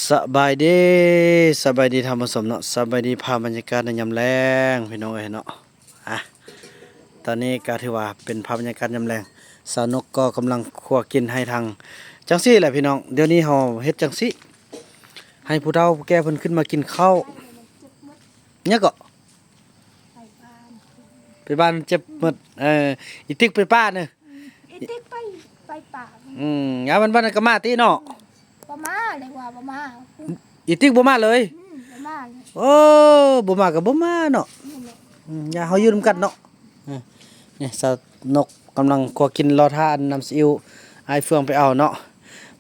ສະບາຍດີ ສະບາຍດີທ່ານຜູ້ຊົມເນາະ, ສະບາຍດີພາບບັນຍາກາດໃນຍາມແລງພີ່ນ້ອງເອີຍເນາະ. ອ່ະ ຕອນນີ້ກໍຖືວ່າເປັນພາບບັນຍາກາດຍາມແລງ ສາວນົກກໍກຳລັງຄົວກິນໃຫ້ທາງ ຈັ່ງຊີ້ແຫຼະພີ່ນ້ອງ. ດຽວນີ້ເຮົາເຮັດຈັ່ງຊີ້ ໃຫ້ຜູ້ເຖົ້າຜູ້ແກ່ເພິ່ນຂຶ້ນມາກິນເຂົ້າ. ຫຍັງເກາະ? ໄປບ້ານ ໄປບ້ານເຈັບໝົດ. ເອີ ອີຕິກໄປປ່າເນາະ. ອີຕິກໄປ ໄປປ່າ. ອືມ ຍາມມັນ ມັນກໍມາຕິເນາະ. ບໍ່ມາ ເລີຍວ່າບໍ່ມາ. ອີຕິກບໍ່ມາເລີຍ? ອືມ ບໍ່ມາເລີຍ. ໂອ້ ບໍ່ມາກໍບໍ່ມາເນາະ. ອືມ ຢ່າ ເຮົາຢູ່ນຳກັນເນາະ. ເອີ ນີ້ສາວນົກກຳລັງຄົວກິນ ລໍຖ້າອັນນ້ຳຊີອິ້ວອ້າຍເຟືອງໄປເອົາເນາະ.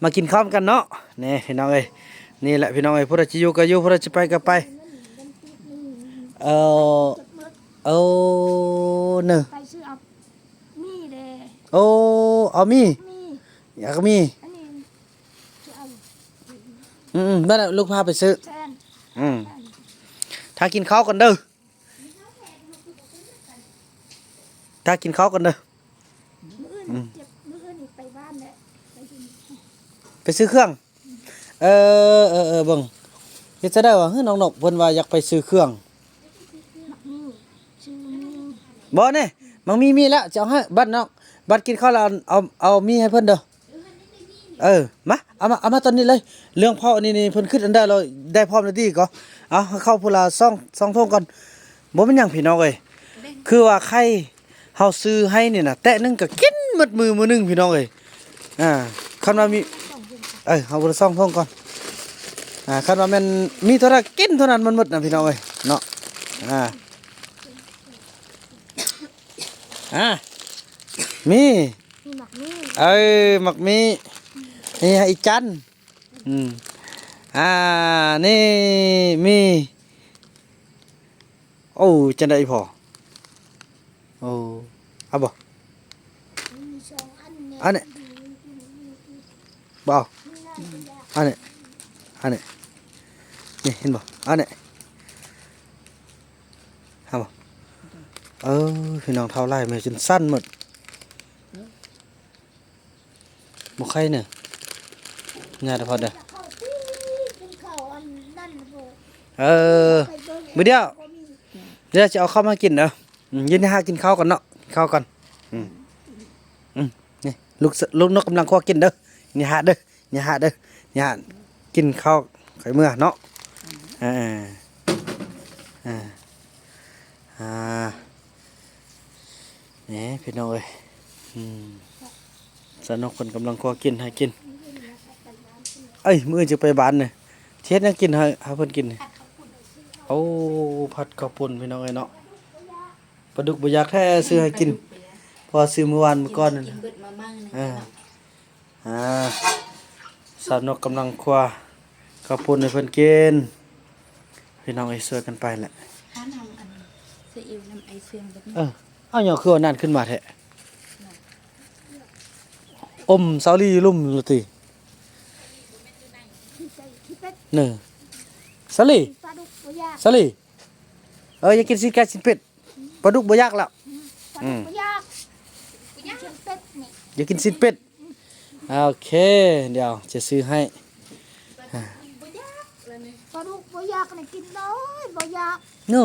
ມາກິນເຂົ້ານຳກັນເນາະ. ນີ້ພີ່ນ້ອງເອີຍ ນີ້ແຫຼະພີ່ນ້ອງເອີຍ ຜູ້ໃດຊິຢູ່ກໍຢູ່ ຜູ້ໃດຊິໄປກໍໄປ. ເອີ ເອີ ເນີ ໄປຊື້ເອົາ ມີເດ້. ໂອ້ ເອົາມີ ມີ ຢາກມີ ອັນນີ້ ອືມໆ ເບິ່ງລູກພາໄປຊື້. ອືມ ຖ້າກິນເຂົ້າກ່ອນເດີ ຖ້າກິນເຂົ້າກ່ອນເດີ. ມື້ອື່ນ ອືມ ມື້ອື່ນນີ້ໄປບ້ານແຫຼະ ໄປຊື້ ໄປຊື້ເຄື່ອງ. ເອີ ເອີ ເອີ ເບິ່ງ ເຮັດຈັ່ງໃດວະ? ເຮີ ນ້ອງນົກເພິ່ນວ່າຢາກໄປຊື້ເຄື່ອງ. ໝາກມີ ຊື້ມີ ບໍ່ນີ້ ໝາກມີມີແລ້ວ ຈະເອົາໃຫ້. ບັດນ້ອງ ບັດກິນເຂົ້າແລ້ວ ເອົາ ເອົາມີໃຫ້ເພິ່ນເດີ. ເອີ ມາ ເອົາມາ ເອົາມາຕອນນີ້ເລີຍ. ເລື່ອງເຜົານີ້ ນີ້ເພິ່ນຄິດອັນໃດແລ້ວ ໄດ້ພ້ອມແລ້ວຕິກໍ. ເອົາ ໃຫ້ເຂົ້າຜູ້ລະສອງ ສອງຖົງກ່ອນ. ບໍ່ແມ່ນຫຍັງພີ່ນ້ອງເອີຍ ຄືວ່າໄຂ່ ເຮົາຊື້ໃຫ້ນີ້ນະ ແຕະໜຶ່ງກໍກິນໝົດມື້ ມື້ໜຶ່ງພີ່ນ້ອງເອີຍ. ອ່າ ຄັນວ່າມີ ເອີ ເຮົາບໍ່ໄດ້ສອງຖົງກ່ອນ. ອ່າ ຄັນວ່າແມ່ນມີເທົ່າໃດກິນເທົ່ານັ້ນມັນໝົດນະພີ່ນ້ອງເອີຍເນາະ. ອ່າ ອ່າ ມີ ມີໝາກມີ ເອີ ໝາກມີ ນີ້ໃຫ້ອີຈັນ. ອືມ ອ່າ ນີ້ມີ. ໂອ້ ຈັ່ງໃດອີ່ພໍ່? ໂອ້ ເອົາບໍ່? ມີສອງອັນແນ່ ອັນນີ້ ບໍ່ເອົາ ອັນນີ້ ອັນນີ້ ນີ້ເຫັນບໍ່? ອັນນີ້ ເອົາບໍ່? ເອີ ພີ່ນ້ອງ ເຖົ້າຫຼາຍ ແມ່ຈົນສັ່ນໝົດ. ບໍ່ໄຄເນີ ຍາດະພັດເດີ. ເອີ ມື້ດຽວ ດຽວຊິເອົາເຂົ້າມາກິນເດີ. ອືມ ຍິນດີຮັກ ກິນເຂົ້າກ່ອນເນາະ ກິນເຂົ້າກ່ອນ. ອືມ ອືມ ນີ້ ລູກ ລູກນົກກຳລັງຄົວກິນເດີ. ຍິນດີຮັກເດີ ຢ່າຫາເດີ ຢ່າຫາ ກິນເຂົ້າ ຂ້ອຍເມືອເນາະ. ເອີ ເອີ ອ່າ ນີ້ພີ່ນ້ອງເອີຍ ອືມ ສາວນົກເພິ່ນກຳລັງຄົວກິນໃຫ້ກິນ. ເອີຍ ມື້ອື່ນຈະໄປບ້ານນີ້ ຊິເຮັດຫຍັງກິນໃຫ້ ໃຫ້ເພິ່ນກິນນີ້? ໂອ້ ຜັດເຂົ້າປຸ້ນ ພີ່ນ້ອງເອີຍເນາະ. ປາດຸກບໍ່ຢາກແທ້ ຊື້ໃຫ້ກິນ ເພາະວ່າຊື້ມື້ວານມື້ກ່ອນນັ້ນ. ເອີ ອ່າ ສາວນົກກຳລັງຄົວເຂົ້າປຸ້ນໃຫ້ເພິ່ນກິນ ພີ່ນ້ອງເອີຍ ຊ່ວຍກັນໄປແຫຼະ. ຫານ້ຳອັນຊີອິ້ວ ນ້ຳໄອເຊື່ອງແບບນີ້. ເອີ ເອົາຫຍັງຄືເອົານັ້ນຂຶ້ນມາແທ້? ອົມສາວລີຢູ່ລຸ່ມລະຕິ. ເນີ ສາວລີ ປາດຸກບໍ່ຢາກ ສາວລີ. ເອີ ຢາກກິນຊີ້ນໄກ່ຊີ້ນເປັດ ປາດຸກບໍ່ຢາກແລ້ວ. ອືມ ປາດຸກບໍ່ຢາກ ຢາກກິນຊີ້ນເປັດນີ້ ຢາກກິນຊີ້ນເປັດ. ໂອເຄ ດຽວຈະຊື້ໃຫ້. ປາດຸກບໍ່ຢາກລະນີ້ ປາດຸກບໍ່ຢາກລະກິນເລີຍ ບໍ່ຢາກ. ໂນ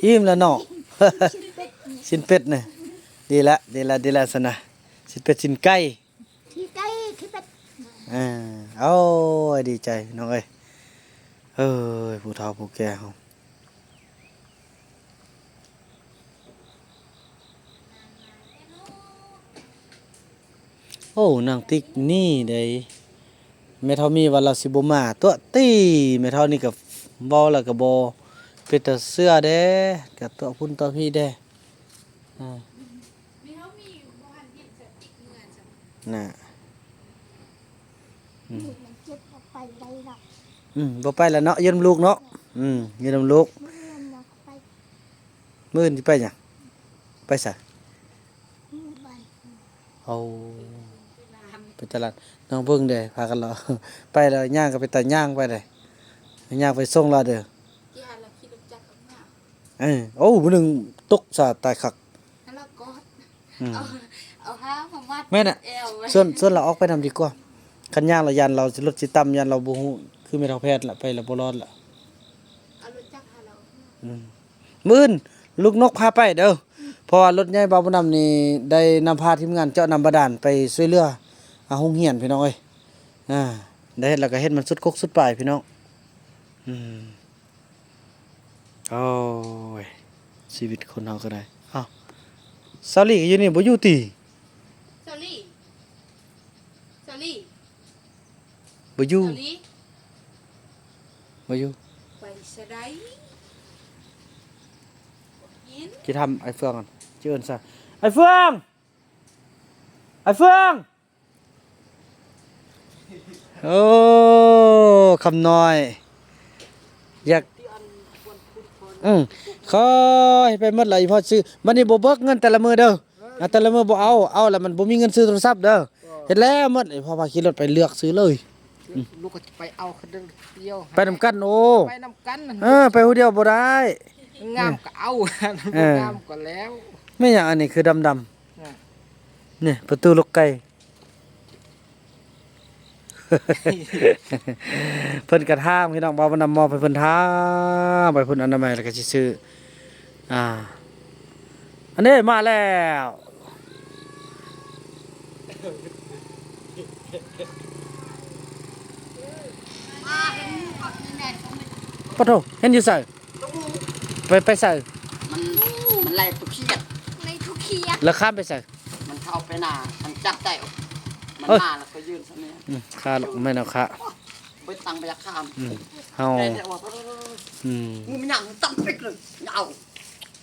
ອີ່ມແລ້ວເນາະ. ຊີ້ນເປັດນີ້ ຊີ້ນເປັດນີ້ ດີລະ ດີລະ ດີລະຊັ້ນນະ ຊີ້ນເປັດຊີ້ນໄກ່. ດີໃຈ ເອີ ໂອ້ຍ ດີໃຈພີ່ນ້ອງເອີຍ. ເອີຍ ຜູ້ເຖົ້າຜູ້ແກ່ເຮົາ. ໂອ້ ນາງຕິກນີ້ໃດ ແມ່ເຖົ້າມີວ່າລາວຊິບໍ່ມາຕົວະຕິ. ແມ່ເຖົ້ານີ້ກໍເວົ້າແລ້ວກໍບໍ່ເປັນຕາເຊື່ອເດ້ ກໍຕົວະພຸ້ນຕົວະພີ້ເດ້. ອ່າ ນະ ອືມ ລູກມັນເຈັບ ບໍ່ໄປໄດ້ດອກ. ອືມ ບໍ່ໄປແລ້ວເນາະ ຢູ່ນຳລູກເນາະ. ອືມ ຢູ່ນຳລູກ. ມື້ອື່ນຊິໄປຫຍັງ? ໄປໃສ? ໄປຕະຫຼາດ. ໂອ້ ໄປຕະຫຼາດ. ນ້ອງເບິ່ງເດ້ ພາກັນເລາະ ໄປແລ້ວຍ່າງກໍເປັນຕາຍ່າງໄປເດ້ ຍ່າງໄປສົ່ງລາວເດີ. ເອີ ໂອ້ ມື້ໜຶ່ງຕົກສາຕາຍຄັກ. ອືມ ເອົາ ເອົາຜ້າມາມັດແມ່ນນະ ແອວໄວ້. ຊວນ ຊວນລາວອອກໄປນຳດີກວ່າ. ຄັນຍ່າງລະຢ້ານລາວລົດຊິຕຳ ຢ້ານລາວບໍ່ຮູ້ ຄືແມ່ເຖົ້າແພດລະ ໄປລະບໍ່ລອດລະ. ເອົາລົດຈັກຫາລາວ. ອືມ ມື້ອື່ນລູກນົກພາໄປເດີ ເພາະວ່າລົດໃຫຍ່ບ່າວບຸນນຳນີ້ໄດ້ນຳພາທີມງານເຈາະນ້ຳບາດານໄປຊ່ວຍເຫຼືອ ອາ ໂຮງຮຽນພີ່ນ້ອງເອີຍ. ອາ ໄດ້ເຮັດແລ້ວກໍເຮັດມັນສຸດກົກສຸດປາຍພີ່ນ້ອງ. ອືມ ໂອ້ຍ ຊີວິດຄົນເຮົາກໍໄດ້. ເອົ້າ ສາວລີກໍຢູ່ນີ້ບໍ່ຢູ່ຕິ? ສາວລີ ສາວລີ ບໍ່ຢູ່ ສາວລີ ບໍ່ຢູ່ ໄປໃສໄດ້? ບໍ່ເຫັນ ຊິຖາມອ້າຍເຟືອງກ່ອນ ຊິເອີ້ນຊະ ອ້າຍເຟືອງ ອ້າຍເຟືອງ. ໂອ້ ຄຳນ້ອຍ ຢາກ ອືມ ຂໍໃຫ້ໄປໝົດລະ ອີພໍ່ຊື້. ບັດນີ້ບໍ່ເບີກເງິນແຕ່ລະມື້ເດີ ອາ ແຕ່ລະມື້ບໍ່ເອົາ ເອົາລະມັນບໍ່ມີເງິນຊື້ໂທລະສັບເດີ. ເຮັດແລ້ວໝົດ ອີພໍ່ພາຂີ່ລົດໄປເລືອກຊື້ເລີຍ. ລູກກໍໄປເອົາຄັນດຽວ ໄປນຳກັນ. ໂອ້ ໄປນຳກັນ ເອີ ໄປຜູ້ດຽວບໍ່ໄດ້ ງາມກໍເອົາ ເອີ ບໍ່ງາມກໍແລ້ວ. ແມ່ນຫຍັງອັນນີ້ຄືດຳໆ? ນີ້ປະຕູລູກໄກ່ ເພິ່ນກະທາງພີ່ນ້ອງ ເວົ້ານຳມອບໃຫ້ເພິ່ນທາງ ໄປພຸ້ນອະນາໄມແລ້ວກະຊິຊື້. ອ່າ ອັນນີ້ມາແລ້ວ ປະໂທ ເຫັນຢູ່ໃສ? ໄປ ໄປໃສ? ມັນ ມັນໄລ່ຕົວຂຽດ ໄລ່ຕົວຂຽດ ແລ້ວຂ້າມໄປໃສ? ມັນເຂົ້າໄປນາ ມັນຈັບໄດ້ ມັນ ເອີ ມາແລ້ວກໍຢືນຊະແມ່ນ. ອືມ ຂ້າລະແມ່ນເອົາຂ້າ ໄປຕັ້ງໄປຢາກຂ້າມ. ອືມ ເຮົາ ແຕ່ວ່າ ອືມ ງູມັນຍ່າງຕຳປິກເລີຍ ເອົາ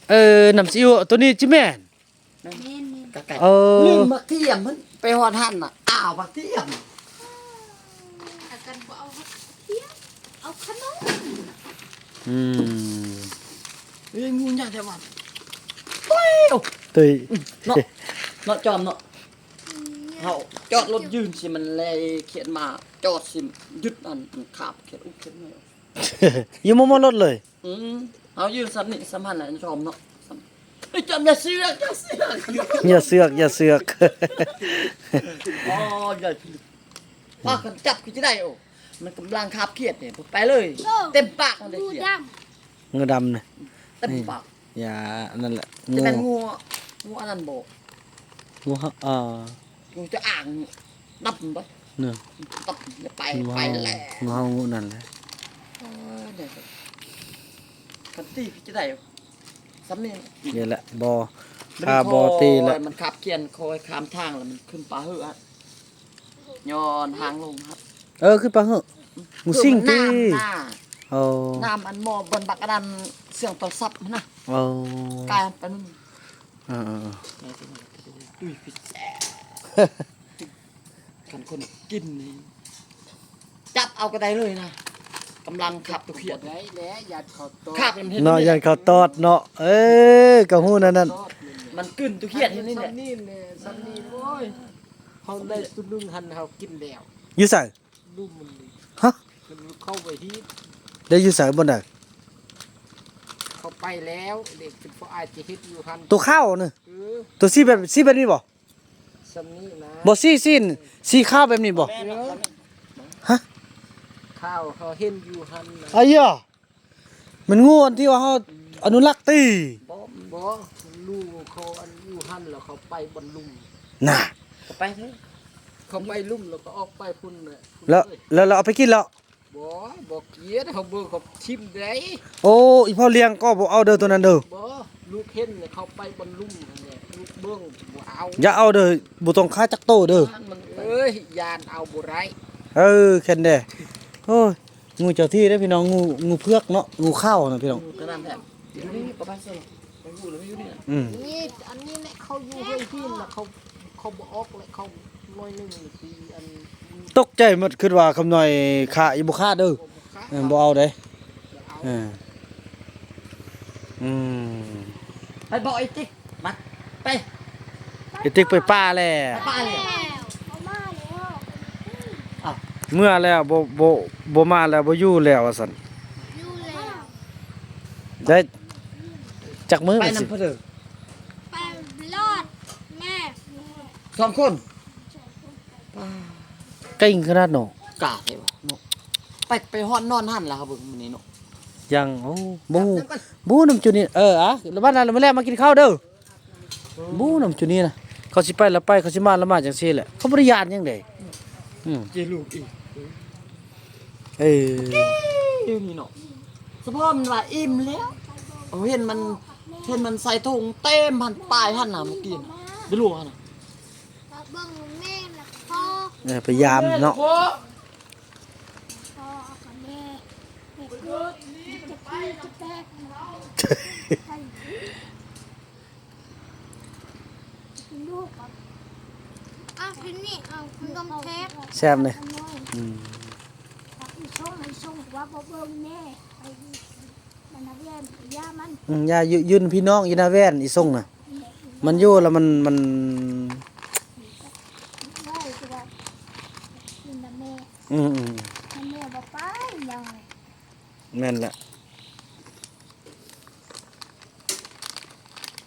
ເອີ ນ້ຳຊີອິ້ວໂຕນີ້ຈິແມ່ນ ແມ່ນໆ ເອີ ລືມໝາກທຽມ ມັນໄປຮອດຫັ້ນນະ ອ້າວ ໝາກທຽມ ອາການບໍ່ເອົາໝາກທຽມ ເອົາຂະໜົມ. ອືມ ເອີຍ ງູໃຫຍ່ແທ້ວ່າ ຕຸ້ຍ ຕຸ້ຍ ເນາະ ເນາະ ຈອມເນາະ. ເຮົາຈອດລົດຢືນຊິ ມັນແລ່ຂຽດມາ ຈອດຊິ ຢຸດອັນ ມັນຄາບຂຽດອຸຂຽດໜ້ອຍ ຢູ່ມໍ່ໆລົດເລີຍ. ອືມ ເຮົາຢືນສ່ຳນີ້ສ່ຳຫັ້ນແຫຼະ ຈອມເນາະ ສ່ຳ ເອີຍ ຈອມ ຢ່າເຊືອກ ຢ່າເຊືອກ ຢ່າເຊືອກ ຢ່າເຊືອກ. ອໍ ໃຫຍ່ ພາກັນຈັບຄືຈະໄດ້. ໂອ້ ມັນກຳລັງຄາບຂຽດນີ້ ໄປເລີຍ ເອີ ເຕັມປາກມັນເລີຍ ງູດຳ ງູດຳນະ ເຕັມປາກ. ຢ່າ ອັນນັ້ນແຫຼະ ຈະແມ່ນງູ ງູອັນນັ້ນບໍ່? ງູ ເອີ ງູຈະອ່າງ ດັບໄປ ເນາະ ດັບໄປ ໄປແລ້ວ ງູເຮົາງູນັ້ນແຫຼະ. ເອີ ເດ້ ຄັນຕີຄືຈະໄດ້ສ່ຳນີ້ ນີ້ແຫຼະ ບໍ່ ຖ້າບໍ່ຕີແລ້ວ ມັນຄາບຂຽດ ຄ່ອຍຂ້າມທາງແລ້ວມັນຂຶ້ນປາເຫີອ ຍ້ອນທາງລົງຫັ້ນ. ເອີ ຄືປາເຫີ ງູຊິງຕິ. ເອີ ນ້ຳອັນໝໍ້ບ່ອນບັກອັນນັ້ນ ສຽງໂທລະສັບຫັ້ນນະ. ເອີ ກາຍໄປນັ້ນ. ເອີໆໆ ຕຸ້ຍພິດແຊ ຄັນຄົນກິນນີ້ ຈັບເອົາກໍໄດ້ເລີຍນະ ກຳລັງຄາບຕົວຂຽດ ໄດ້ແລ້ວ ຢ້ານເຂົາຕອດ ຄາບມັນເຫັນເນາະ ຢ້ານເຂົາຕອດເນາະ. ເອີ ກໍຮູ້ນັ້ນ ມັນກືນຕົວຂຽດເຫັນນີ້ແຫຼະ ສ່ຳນີ້ແຫຼະ ສ່ຳນີ້. ໂອ້ຍ ເຮົາໄດ້ຕົວໜຶ່ງຫັ້ນ ເຮົາກິນແລ້ວ. ຢູ່ໃສ? ລຸ່ມມັນນີ້ ຮະ? ມັນເຂົ້າໄປຮີດ ໄດ້ຢູ່ໃສ ບ່ອນໃດ? ເຂົາໄປແລ້ວ ເດັກເປັນພວກອາດຈະເຮັດຢູ່ຫັ້ນ ຕົວຂາວນະ. ເອີ ຕົວສີແບບ ສີແບບນີ້ບໍ່? ສ່ຳນີ້ນະ ບໍ່ ສີ ສີ ສີຂາວແບບນີ້ບໍ່? ແມ່ນ ເອີ ຮະ? ຂາວເຮົາເຫັນຢູ່ຫັ້ນນະ. ອາຢາ ແມ່ນງູອັນທີ່ວ່າເຮົາອະນຸລັກຕິ? ບໍ່ ບໍ່ ລູກເຂົາອັນຢູ່ຫັ້ນ ແລ້ວເຂົາໄປບ່ອນລຸ່ມນະ. ກໍໄປເຖາະ ເຂົາໄປລຸ່ມ ແລ້ວກໍອອກໄປພຸ້ນແຫຼະ. ແລ້ວ ແລ້ວ ແລ້ວເອົາໄປກິນແລ້ວ? ບໍ່ ບໍ່ກິນ ເຮົາເບິ່ງເຂົາຖິ້ມໄດ້. ໂອ້ ອີພໍ່ລ້ຽງກໍບໍ່ເອົາເດີ ໂຕນັ້ນເດີ. ບໍ່ ລູກເຫັນເຂົາໄປບ່ອນລຸ່ມຫັ້ນແຫຼະ ລູກເບິ່ງບໍ່ເອົາ. ຢ່າເອົາເດີ ບໍ່ຕ້ອງຂາຍຈັກໂຕເດີ. ເອີຍ ຢ້ານເອົາບໍ່ໄດ້. ເອີ ແຄ່ນແດ່. ໂອ້ຍ ງູເຈົ້າທີ່ເດ້ພີ່ນ້ອງ ງູ ງູເຜືອກເນາະ ງູຂາວນະພີ່ນ້ອງ. ອືມ ນີ້ ອັນນີ້ແຫຼະ ເຂົາຢູ່ເຮືອນຫີນລະ ເຂົາ ເຂົາບໍ່ອອກລະ ເຂົາໜ້ອຍໜຶ່ງທີ່ອັນ ຕົກໃຈໝົດ ຄິດວ່າຄຳນ້ອຍຂ້າອີ່ບໍ່ຂ້າເດີ. ບໍ່ ບໍ່ເອົາເດ້. ເອີ ອືມ ໄປບອກໄອ້ຕິກ ມາ ໄປ ໄອ້ຕິກໄປປ່າແລ້ວ ໄປປ່າແລ້ວ ເອົາມາແລ້ວ ອ້າວ ເມື່ອແລ້ວ ບໍ່ ບໍ່ ບໍ່ມາແລ້ວ ບໍ່ຢູ່ແລ້ວວ່າຊັ້ນ. ຢູ່ແລ້ວ ໄດ້ຈັກມື້ ໄປນຳ ຊິ ເພິ່ນເດີ ໄປລອດແມ່ ສອງຄົນ ເກັ່ງຂະໜາດເນາະ ກ້າແທ້ວະເນາະ. ໄປ ໄປຮອດນອນຫັ້ນລະ ເຮົາເບິ່ງມື້ນີ້ເນາະ. ຍັງ ໂອ້ ບໍ່ຮູ້ ບໍ່ຮູ້ນຳຈຸນີ້. ເອີ ອະ ລະບັດນັ້ນລະມື້ແລກມາກິນເຂົ້າເດີ. ບໍ່ນຳຈຸນີ້ນະ ເຂົາຊິໄປລະໄປ ເຂົາຊິມາລະມາຈັ່ງຊີ້ແຫຼະ ເຂົາບໍ່ໄດ້ຢ້ານຫຍັງເດ້. ອືມ ເຈລູກອີກ ເອີ ຢູ່ນີ້ເນາະ ສະເພາະມັນວ່າອີ່ມແລ້ວ ເຮົາເຫັນມັນ ເຫັນມັນໃສ່ຖົງເຕັມຫັ້ນ ປາຍຫັ້ນນະ ເມື່ອກີ້ນະ ໄປຫຼວງຫັ້ນນະ ເອີ ໄປຢາມເນາະ. ແຊບເລີຍ ອືມ ອືມ ຢ່າ ຢູ່ ຢູ່ນຳພີ່ນ້ອງ ຢູ່ນາແວ່ນ ອີ່ສົງນະ ມັນຢູ່ລະມັນ ມັນ ອືມ ອືມ ແມ່ນແຫຼະ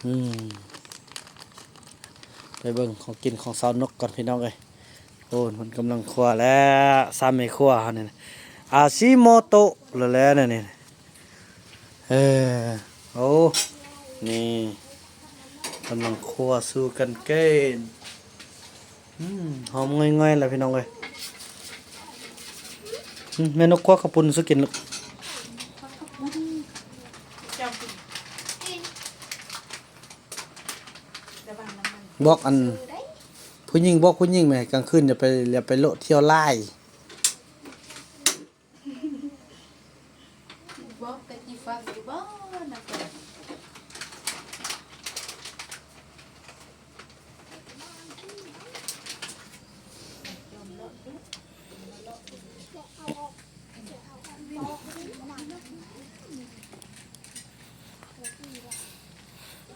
ອືມ ໄປເບິ່ງຂອງກິນຂອງສາວນົກກ່ອນພີ່ນ້ອງເອີຍ. ໂອ້ ເພິ່ນກຳລັງຄົວແລ້ວ ສາມແມ່ຄົວເຮົານີ້ ອາຊິໂມໂຕະແລ້ວແຫຼະນີ້. ເອີ ໂອ້ ນີ້ກຳລັງຄົວສູ່ກັນເກນ ອືມ ຫອມງອຍໆ ແລ້ວພີ່ນ້ອງເອີຍ. ອືມ ແມ່ນົກ ຄົວເຂົ້າປຸ້ນສູ່ກິນລູກ. ບອກອັນຜູ້ຍິງ ບອກຜູ້ຍິງແໝ່ ກາງຄືນຢ່າໄປ ຢ່າໄປເລາະທ່ຽວຫຼາຍ.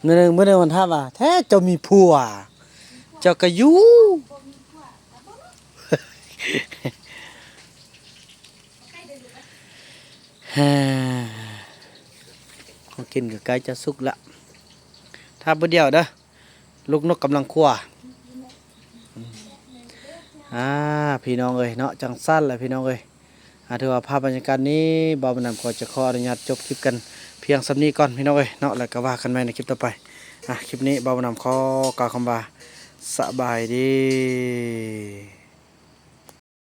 ມື້ໜຶ່ງ ມື້ໜຶ່ງມັນຖາມວ່າ ແທ້ເຈົ້າມີຜົວ ເຈົ້າກະຢູ່. ຂອງກິນກະໃກ້ຈະສຸກລະ ຖ້າຜູ້ດຽວເດີ ລູກນົກກຳລັງຄົວ. ອືມ ອ່າ ພີ່ນ້ອງເອີຍເນາະ ຈັ່ງຊັ້ນແຫຼະພີ່ນ້ອງເອີຍ. ອ່າ ຖືວ່າພາບບັນຍາກາດນີ້ ບ່າວບຸນນຳກໍຈະຂໍອະນຸຍາດຈົບຄລິບກັນພຽງສ່ຳນີ້ກ່ອນພີ່ນ້ອງເອີຍເນາະ ແລ້ວກະວ່າກັນໃໝ່ໃນຄລິບຕໍ່ໄປ. ອ່າ ຄລິບນີ້ບ່າວບຸນນຳຂໍກ່າວຄຳວ່າ ສະບາຍດີ.